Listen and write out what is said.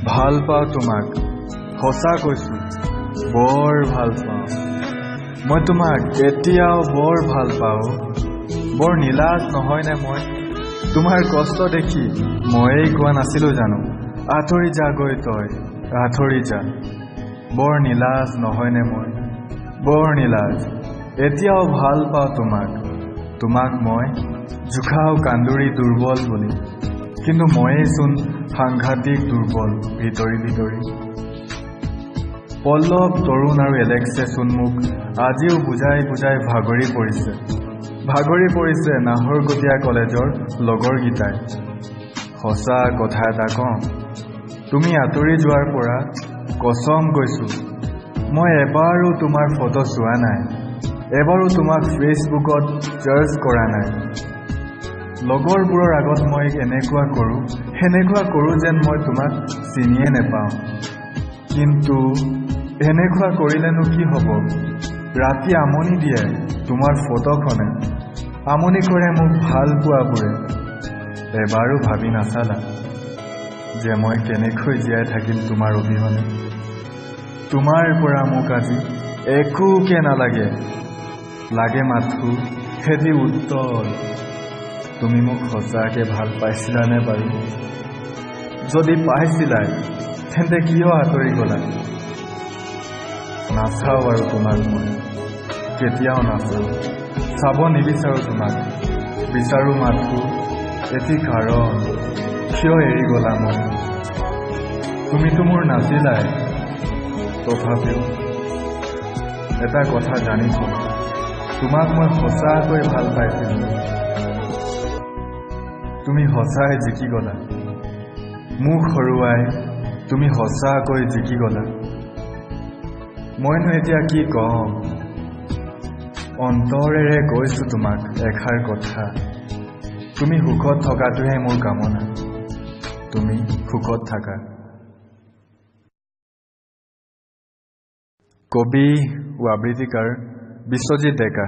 ভাল পাওঁ তোমাক, সঁচা কৈছোঁ, বৰ ভাল পাওঁ মই তোমাক, এতিয়াও বৰ ভাল পাওঁ। বৰ নিলাজ নহয়নে মই? তোমাৰ কষ্ট দেখি ময়েই কোৱা নাছিলোঁ জানো, আঁতৰি যাগৈ তই, আঁতৰি যা। বৰ নিলাজ নহয়নে মই? বৰ নিলাজ। এতিয়াও ভাল পাওঁ তোমাক। তোমাক মই জোখাও কান্দুৰি দুৰ্বল বুলি, কিন্তু ময়েইচোন সাংঘাতিক দুৰ্বল ভিতৰি ভিতৰি। পল্লৱ, তৰুণ আৰু এলেক্সে চোন মোক আজিও বুজাই বুজাই ভাগৰি পৰিছে। ভাগৰি পৰিছে নাহৰকটীয়া কলেজৰ লগৰকেইটাই। সঁচা কথা এটা কওঁ, তুমি আঁতৰি যোৱাৰ পৰা কচম কৈছোঁ, মই এবাৰো তোমাৰ ফটো চোৱা নাই, এবাৰো তোমাক ফেচবুকত চাৰ্চ কৰা নাই। লগৰবোৰৰ আগত মই এনেকুৱা কৰোঁ সেনেকুৱা কৰোঁ যেন মই তোমাক চিনিয়ে নেপাওঁ। কিন্তু এনেকুৱা কৰিলেনো কি হ'ব? ৰাতি আমনি দিয়ে তোমাৰ ফটোখনে, আমনি কৰে মোক ভাল পোৱাবোৰে। এবাৰো ভাবি নাচালা যে মই কেনেকৈ জীয়াই থাকিম তোমাৰ অবিহনে। তোমাৰ পৰা মোক আজি একোকে নালাগে, লাগে মাথো এটি উত্তৰ। তুমি মোক সঁচাকৈ ভাল পাইছিলানে বাৰু? যদি পাইছিলাই তেন্তে কিয় আঁতৰি গ'লা? নাচাওঁ আৰু তোমাক মই, কেতিয়াও নাচাওঁ, চাব নিবিচাৰোঁ তোমাক। বিচাৰোঁ মাথো এটি কাৰণ, কিয় এৰি গ'লা মোক? তুমিতো মোৰ নাছিলাই। তথাপিও এটা কথা জানি থোৱা, তোমাক মই সঁচাকৈ ভাল পাইছিলোঁ। তুমি সঁচাই জিকি গ'লা, মোক হৰুৱাই তুমি সঁচাকৈ জিকি গ'লা। মইনো এতিয়া কি ক'ম? অন্তৰেৰে কৈছোঁ তোমাক এষাৰ কথা, তুমি সুখত থকাটোহে মোৰ কামনা। তুমি সুখত থাকা। কবি ও আবৃত্তিকাৰ বিশ্বজিৎ ডেকা।